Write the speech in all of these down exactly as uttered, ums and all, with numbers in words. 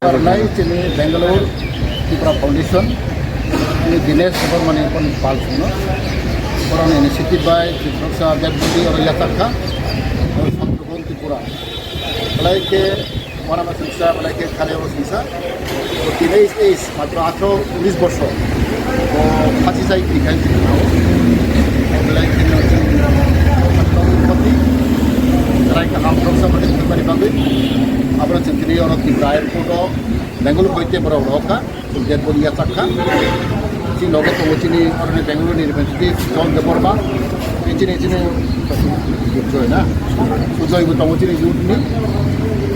Karnai chini Bangalore Tripura Foundation, chini Dinesh Debbarmani pon pal sungno. Borokni initiative bai Tripura Dead Body oro yachakkha, oro Santogon Tripura. Belai khe wanama singsa, belai khe khareo singsa. Tini is matro athro unis borso. O phasi jai twi khai tini nao. Belai khe no chini matro unnoti. Rai kaham roksa bade thangmani bagwi. Abro chini oro Tripura Airport o Bangalore hoite borok rokha. Dead body yachak kha. Chini loge tongo chini oroni Bangalore ni representative John Debbarma. Chini, chini, Sujoy na? Sujoy bo tongo chini youth ni.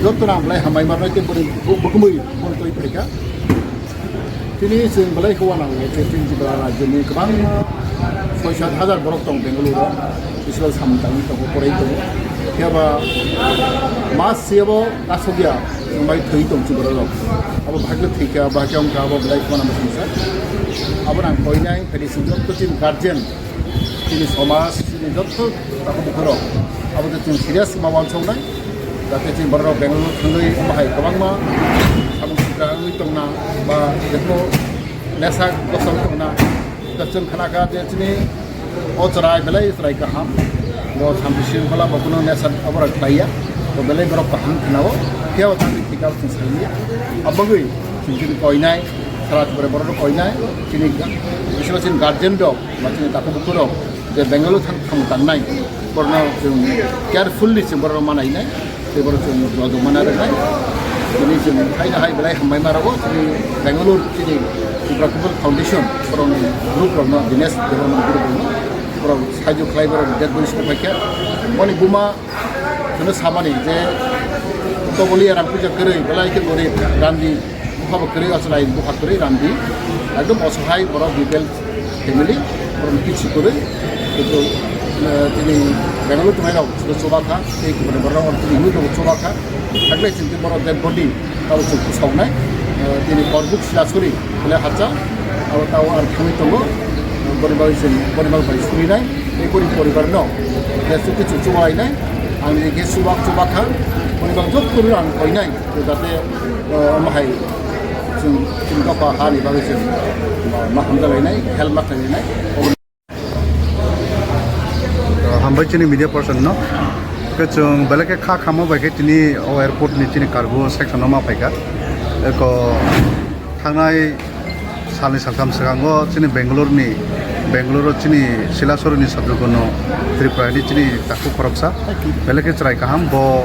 Joto rang belai hambai ma bai te bwrwi bu-, bukumui bon toi phaikha. Chini chwng belai khe wanang le chini Tripura rajyo ni kwbang soi sat hajar borok tong Bangalore o. Bisingo samung tangwi tongo, poroi tongo. Phiya ba mas siyabo kasugya, wngbai thwi tong chiboro rok. Abo bhagyo thwikha, bhagyo wngkha, abo belai khona masingsa. Abo nang koinai, phedi sing jotto chini guardian, chini somaj, chini jotto takhuk bukhurok. Abo to chini serious ma wansoknai. Jate chini borok Bangalore thangwi, omo hai kwbangma samung sikra wngwi tongna, ba jekno nesa gosol tongna. Jate chwng khnakha je chini O chwrai belai chwrai kaham. Bo samsung bwla bo kunu nesa abora khlaiya. Bo belai borok kaham khnao. Phiya o thangwi thika chwng saliya. Abagwi chwng chini koinai, sara chwrai borok koinai. Chini ga-, bisingo chini guardian rok, ba chini takhuk bukhuk rok, je Bangalore thang thang tangnai. Borno chwng carefully chwng borok manainai. Tei borok chwng jojok mana rwnai. Tini chwng haino hai belai hambai ma rwgo. Chini Bangalore chini Tripura People Foundation borokni group rokno, Dinesh Debbarma group rokno borok saijo khlai borok dead body sokphaikha. Boni buma hwnwi samani je Toboliya rang puja kwrwi belai khe gorib randi. Bupha bo kwrwi, achwlai bupha kwrwi, randi. Ekdom osohai borok, B P L family, borok ni kisi kwrwi. Kintu, eh, chini Bangalore tongnai rok chwla choba kha, tei kiboni borok rok chini youth rok choba kha. Hakle chini borok dead body, abo chwng khusoknai. Eh, chini Korbuk Silasuri, bole hacha, abo tao ar thangwi tongo. Boni bagwi chwng, boni bagwi bai surinai, tei boni poribar no, eh, chwng khe chwng choba lainai. Ang ni khe chuba, choba kha, boni bagwi jot kwrwi ang koinai. Jate, eh, omo hai chwng, chwng dopha hani bagwi chwng ma, ma hamjalainai, help ma khlainai. Hambai chini media person no. Ke chwng belai khe kha khamo bai khe tini o airport ni chini cargo section no ma phaikha. Eko thangnai salni saltham swkango chini Bangalore ni, Bangalore o chini Silasori ni Sadrugono Tripura ni chini takhuk khoroksa belai khe chwrai kaham. Bo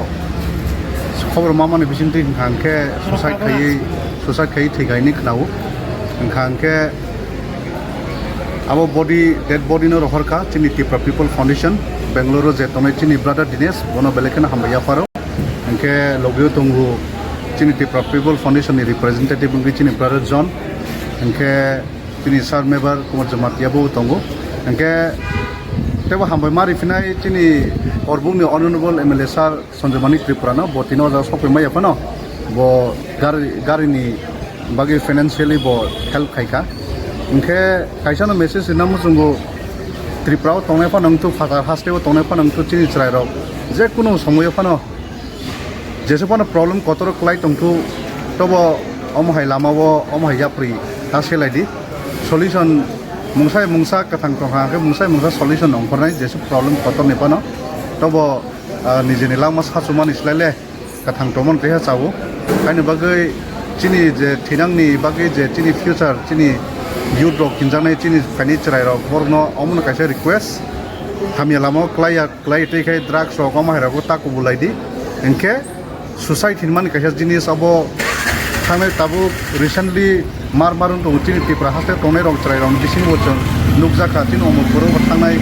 khobor mamani bisingtwi hwnkha hwnkhe suicide khaiwi, suicide khaiwi thwi kha hinwi khwnao. Hwnkha hwnkhe abo body, dead body no rohorkha chini Tripura People Foundation Bangalore o je tongnai chini brother Dinesh, bono belai kheno hambai yapharo. Hwnkhe logio tongo chini Tripura People Foundation ni representative wngwi chini brother John. Hwnkhe chini sir member Kumar Jamatia bo tongo. Hwnkhe teibo hambai ma riphinai chini Korbuk ni honorable M L A sir Sanjay Manik Tripura no, bo tini o jaga sokphaima ya phano. Bo gari, gari ni bagwi financially bo help khaikha. Hwnkhe kaisa no message rina muchungo Tripura o tongnai phano wngthu, phatar haste o tongnai phano wngthu chini chwrai rok. Je kunu somoyo phano Jesu phano problem kotor kwlai tongthu, tobo omo hai lama o, omo hai yapri ta selai di. Solution mungsa mungsa kwthang tongkha, hwnkhe mungsa mungsa solution ongkhornai jesu problem kotor ni phano. Tobo, ah, nijini langma sachumani slai le kwthang tongmani twiha chao. Haini bagwi chini je thinangni bagwi je chini future, chini youth rok hinjaknai, chini phaini chwrai rok, borokno omono kaisa request, hamya lama o kwlai ya. Kwlai twi khai drugs rok omo hai rok ta kubulai di. Hinkhe suicide hinmani kaisa jinis abo thangnai tabuk recently mar mar wng tongo chini Tripura haste tongnai rok chwrai rok bisingo chwng nukjakha chini omo phuru bo thangnai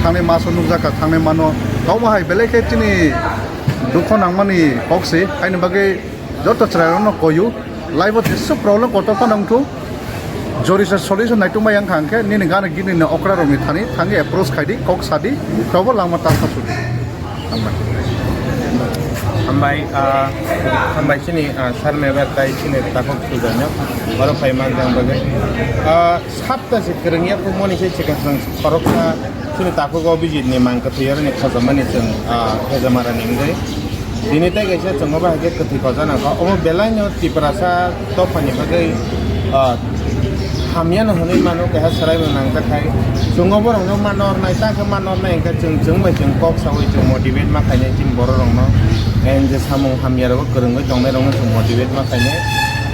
thangnai maso nukjakha thangnai mano omo hai belai khe chini dukho nangmani kok se haini bagwi joto chwrai rokno koyu. Life o jesu problem kotor phano wngthu, jori se solution naitukma yang kha hwnkhe nini gana gini ni okra rok ni thani thangwi approach khai di, kok sa di, tobo langma ta sa su di. Hambai. Hambai, ah, hambai chini, ah, sir member tai chini takhuk sujaino oro phai man jang bagwi. Ah, sapta se kwrwng ya moni se chikon khoroksa chini takhuk o bijit ni mang kwthwi aroni khojamani chwng, ah, khojamara ni wngwi. Tini tei kaisa chwngno bahai khe kwthwi koja nangkha. Omo belaino Tiprasa dophani bagwi, ah, hamyano hwnwi mano, kaisa swraimung nangjak khai. Chwngno borokno ma nornai, ta khe ma nornai hwnkhe chwng, chwng bai chwng kok saui chwng motivate ma khainai chini bororokno. And je samung hamyarogo kwrwngwi tongnairokno chwng motivate ma khainai.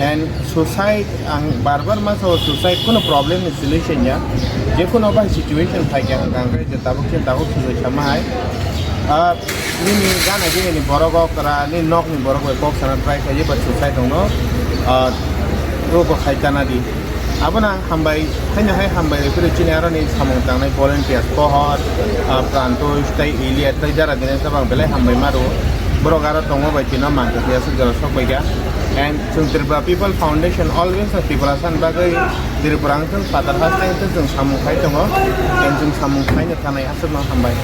And suicide, ang bar bar ma sao, suicide kuno problem ni solution ya. Je kuno bai situation phai khe ang kang khe je tabuk khe tabuk suicide sama hai. Ah, nini gana gini ni borok okra, ni nok ni borok bai kok sana try khai je ba suicide ongno. Ah, ro bo khai tana di. Abono ang hambai, haino hai hambai rw phuru chini aroni samung tangnai volunteers, Pohor, ah, Prantosh, tei Ilia, tei jara dine tabang belai hambai ma rw. Borok aro tongo bai chino manto tiya suk jora sok bai kha. And chwng Tripura People Foundation always no Tripura san bagwi Tripura wngthung, Patar haste wngthung chwng samung khai tongo. And chwng samung khaino tanai aswkno hambai.